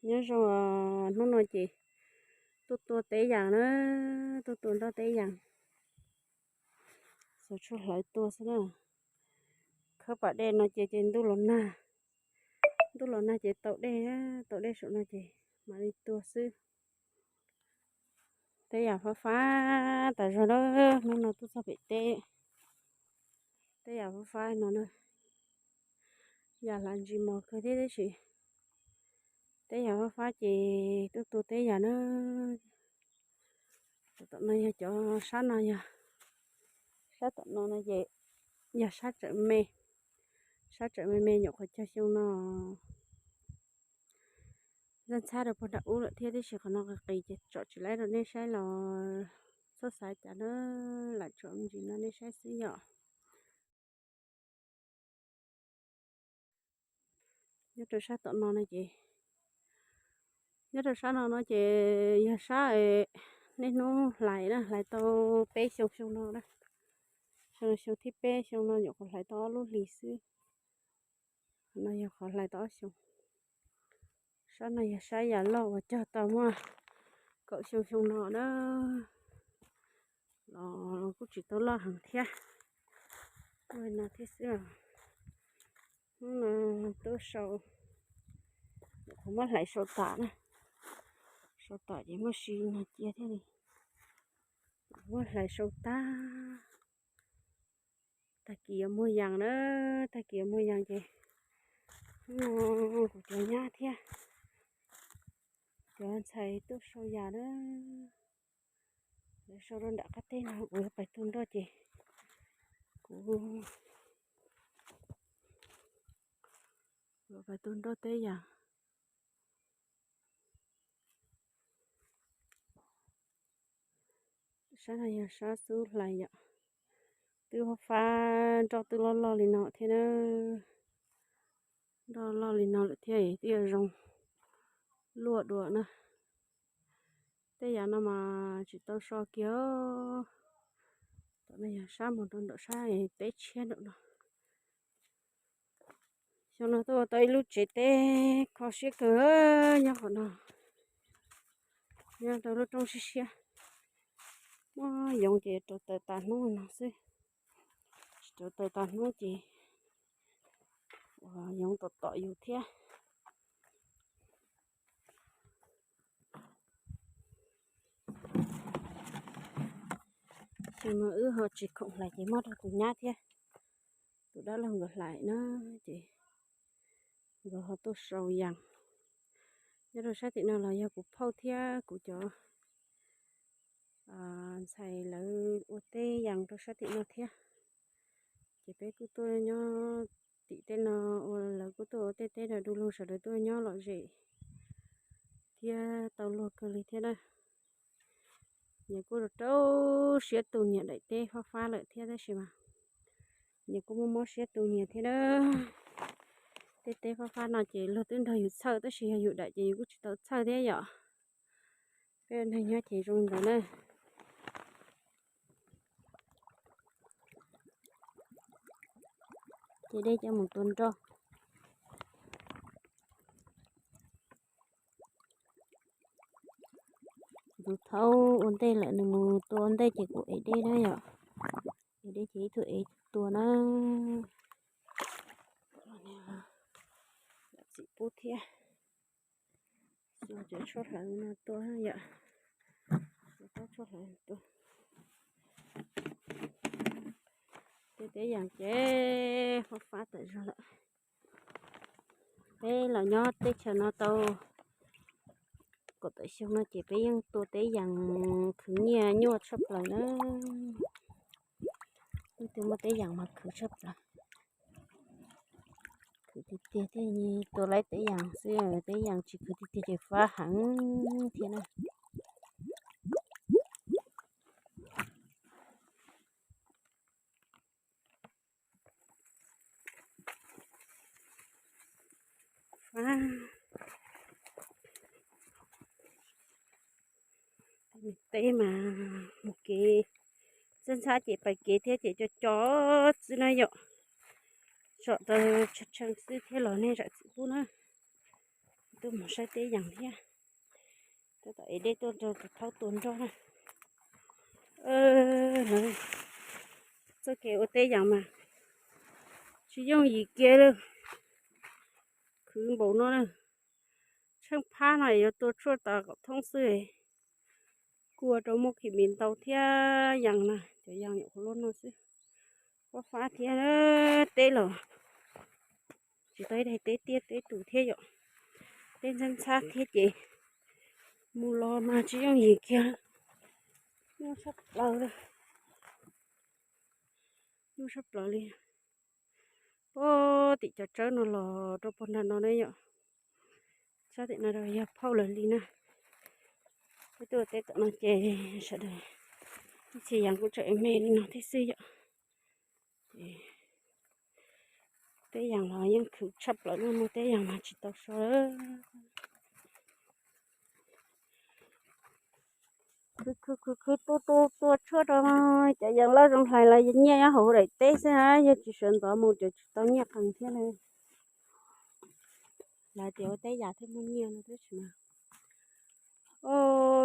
Nyob zoo, hnub no ces tuaj tua teb yas na, tuaj tua nroj teb yas, xov tshuaj hlawv tua xwb na. Khawb pas dej no ces ces ntuj los nag, ntuj los nag ces tau dej, tau dej saum no ces mam li tua xwb. Teb yas fab fab tas zog na, hnub no tuaj txog pem teb, teb yas fab fab no na. Yam hlav ntsis mos kawg thiab tab sis teb yas fab fab ces tuaj tua teb yas na. Tom no yog cov sab no yog, sab tom no no ces yog sab tsawm me, sab tsawm me me nyuam qhuav cog xyoo no ntxhab ntxhab rau puag nram ub lawm thiab tab sis qhov no qis qis ces tsom tsis laib rau nej saib los txhob xav cas na, lam tsom me ntsis no nej saib xwb yom. Nyob rau sab tom no no ces, nyob rau sab no no ces yog sab niaj hnub hlais na, hlais tau peb xyoo xyoo no na. Xyoo, xyoo thib peb xyoo no nyuam qhuav hlais tau ob lub hlis xwb. Qhov no yog qhov hlais tau ob xyoo. Sab no yog sab yas loj uas cog tau muaj kaum xyoo xyoo no na. Los kuj tsis tau loj heev thiab, no thiab xwb. Hnub no tuaj sau, nyuam qhuav muab hlais sau tas na, sau tas ces muaj si no cia thiaj li muab hlais sau tag. Tag kis yuav muag yas na, tag kis yuav muag yas ces hnub no kuv cov nyab thiab cov ntxhais tuaj sau yas na. Lawv sau rau nram qab teb no, kuv yuav pais tu nroj ces kuv yuav pais tu nroj teb yas. Sab no yog sab xub hlais yom. Twb fab fab nroj twb loj loj li no thiab na. Nroj loj li no lawm thiab twb yuav zoo luaj dua na. Tej yam no mas tsis tau so kiag. Tom no yog sab mus rau nram sab teb tshiab nram no. Xyoo no tuaj ua tau ib lub tsev teb kho siab kawg nyob qhov no. Nyob rau lub roob siab siab, muab yoov ces rau taws tas hnub no xwb. Tsis rau taws tas hnub ces uas yoov tom tom yus thiab. Xyoo no wb ho tsis khoom hlais ces muab rau tus nyab thiab tus dab laug nkawd hlais na, ces nkawd ho tuaj sau yas. Nyob rau sab tim no los yog kuv phauj thiab kuv cov ntxhais lawv ua teb yas rau sab tim no thiab. Ces peb kuj tuaj nyob tim tej no, ua lawv kuj tuaj ua tej teb no du lug, sawv daws tuaj nyob lom zem thiab tau luag kawg li thiab na. Nyias kuj rau rau siab tu nyias daim teb fab fab lawm thiab tab sis mas nyias kuj muaj mob siab tu nyias thiab na. Tej teb fab fab no ces luag twb nrog yus txhawj tab sis yog yus daim ces yus kuj tsis tau txhawj thiab yom. Peb ua neeg nyob ces zoo li ntawd na. Ces dej coj mus tua nroj. Tus thaub ua ntej lawm, nws mus tua ua ntej ces kuv ev dej na yom. Ev dej ces ib tug ev tua na. Yam txim pub thiab. Cov tshuaj hlawv no tua yom. Cov tshuaj hlawv tua. Tej teb yas ces fab fab tawm zog lawm. Peb los nyob teb chaws no tau kaum tawm xyoo no ces peb yeej tua teb yas khwv nyiaj nyuaj tshaj plaws na. Leej twg muaj teb yas mas khwv tshaj plaws. Khwv tiag tiag thiaj tua laib teb yas xwb, teb yas tsis khwv tiag tiag ces fab heev thiab na. Fab. Teb mas mus kev ntxhab ntxhab ces pais kev thiab ces co co xwb na yom. Tsom tau tshee tshee xwb thiab los nej zam txim pub na. Tuaj mus saib teb yas thiab. Tab tom ev dej tuaj rau tus thaub tua nroj na. Txoj kev ua teb yas mas tsis yooj yim kiag li. Khwv npaum no na. Tsheej phab no yuav tua tshuaj tas kom thoob xwb. Kuj ua rau muaj khim mis ntau thiab yas na, cov yas nyuam qhuav luaj no xwb. Pob fab thiab, teb los tsis tau ib daig teb tiaj teb tus thiab yom. Teb ntxhab ntxhab thiab ces mus los mas tsis yooj yim kiag. Nyuaj tshaj plaws li. Nyuaj tshaj plaws li. Puag tim cov tsawb no los rau puag nram no ne yom. Sab tim no yog phauj lawv li na. Peb tuaj teb tom no ces sawv daws ib txhia yas kuj tseem me li no thiab xwb yom. Teb yas los yeej khwv tshaj plaws no, muaj teb yas mas tsis tau so. Khwv khwv khwv khwv tua tua tua tshuaj rau cov yas loj zoo hlais los nyiaj nyob hauv daim teb xwb na, yog tsis sawv ntxov mus ces tsis tau nyiaj qees thiab na. Lawv tias ua teb yas thiaj muaj nyiaj no tab sis mas, o,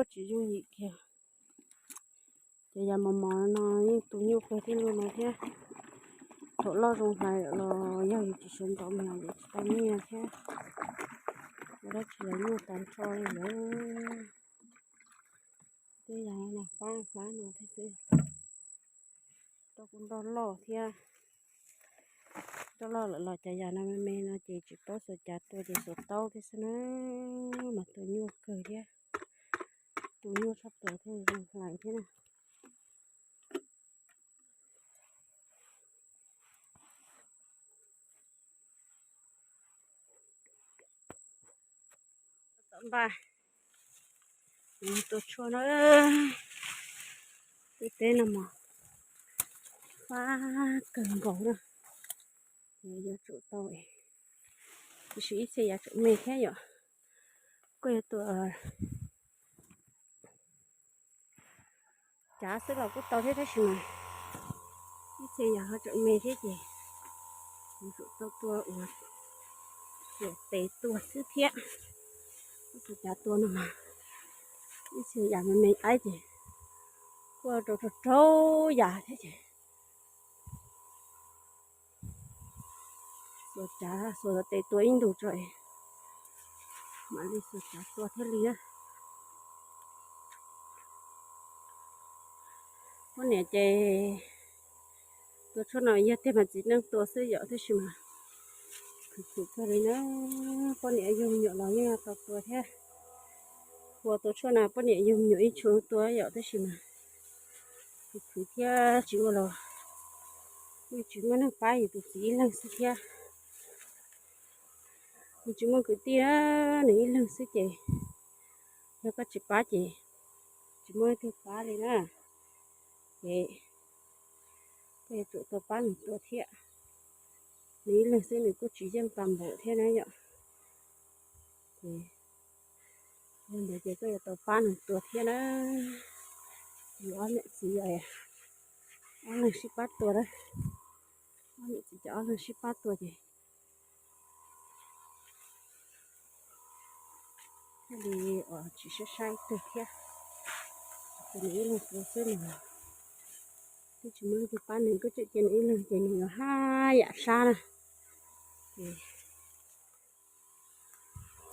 tsis yooj yim kiag. Cov yas mos mos no yeej tu nyuaj kawg thiab no thiab. Thaum loj zoo hlais los yog yus tsis sawv ntxov mus ces tsis tau nyiaj thiab. Ua dab tsi los nyuaj tag nrho li lawm. Tej yas no fab fab no thiab xwb. Rau kuj nroj loj thiab. Nroj loj lawm los cov yas no me me no ces tsis paub xuas cav tua ces xuas taub thiab xwb na. Mas tua nyuaj kawg thiab. Tua nyuaj tshaj plaws thiab zoo hlais thiab na. Tom npaj tua tshuaj na. Tej teb no mas fab kawg nkaus na. Yuav tsum tau, tiam sis ib txhia yas tseem me thiab yom. Kuj yuav tua cav xwb los kuj tau thiab tab sis mas ib txhia yas ho tseem me thiab ces yuav tsum tau tua uas xuas tes tua xwb thiab. Ib txhia cav tua no mas ib txhia yas me me qaib ces kuj rau rau rau yas thiab ces xuas cav xuas tes tua ib ntus tso es mam li xuas cav tua thiaj li na. Poj niam ces tua tshuaj no yog tej me txiv neej tua xwb yom, tab sis mas khwv khwv kawg li na. Poj niam yug me nyuam los yeej tau tua thiab. Ua tua tshuaj no poj niam yug me nyuam ib tshua tua yom, tab sis mas khwv khwv thiab tsis ua los yeej tsis muaj neeg pab, yus tus txiv ib leeg xwb thiab. Nws tsis muaj kwv tij, nws ib leeg xwb ces yog koj tsis pab ces tsis muaj leej twg pab li na. Ces koj yuav tsum tau pab nws tua thiab. Nws ib leeg xwb nws kuj tsis yeej tau npaum thiab na yom. Ces yog ntawd ces koj yuav tau pab nws tua thiab na. Yus ob niam txiv ob leeg sib pab tua na. Ob niam txiv ces ob leeg sib pab tua ces thiaj li tsis saib saib twg thiab. Ces nws ib leeg tua xwb nws twb tsis muaj leej twg pab nws, koj tseem cia nws ib leeg ces nws yuav haj yam sab na.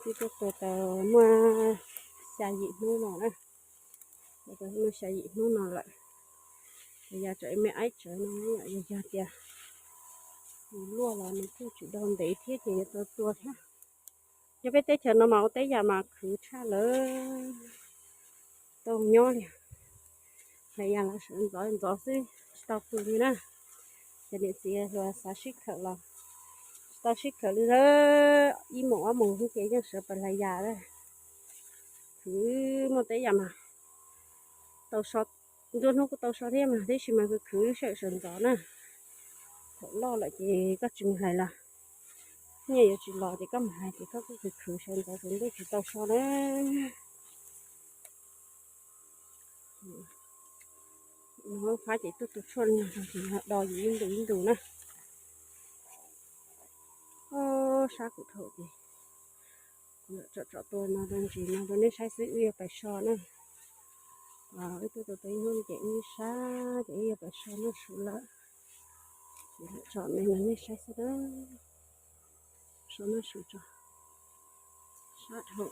Ces twb tuaj tua tau muaj xya yim hnub no na. Muaj xya yim hnub no lawm. Ces yog tseem me aib tsawv no, yog tias nws luaj los nws kuj tsis dog ntev thiab ces yuav tau tua thiab. Nyob peb teb chaws no mas ua teb yas mas khwv tshaj lawm. Tau nyob li hlais yas los sawv ntxov ntxov xwb tsis tau pw li na. Cov niam txiv hluas xav sib khawm los tsis tau sib khawm li lawm, ib moos ob moos xwb ces yeej sawv pas hlais yas lawm. Khwv muaj teb yas mas tau so, nruab hnub kuj tau so thiab mas, tab sis mas khwv khwv sawm sawv ntxov na. Thaum loj lawm ces koj tsis mus hlais los nyiaj yuav tsis los ces koj mus hlais ces koj kuj khwv khwv sawv ntxov ces ntuj tsis tau so na. Nws fab ces tuaj tus tshuaj no ces yog do yus ib ntus ib ntus na. Sab kuv dhau ces Lawv tsom tsom tua no rau ntsis no rau nej saib xwb, wb yuav pais so na. Wb tuaj tua tau ib hnub ces wb sab ces wb yuav pais so noj su lawm. Ces lawv tsom me no nej saib xwb na. So noj su tso. Sab dhau.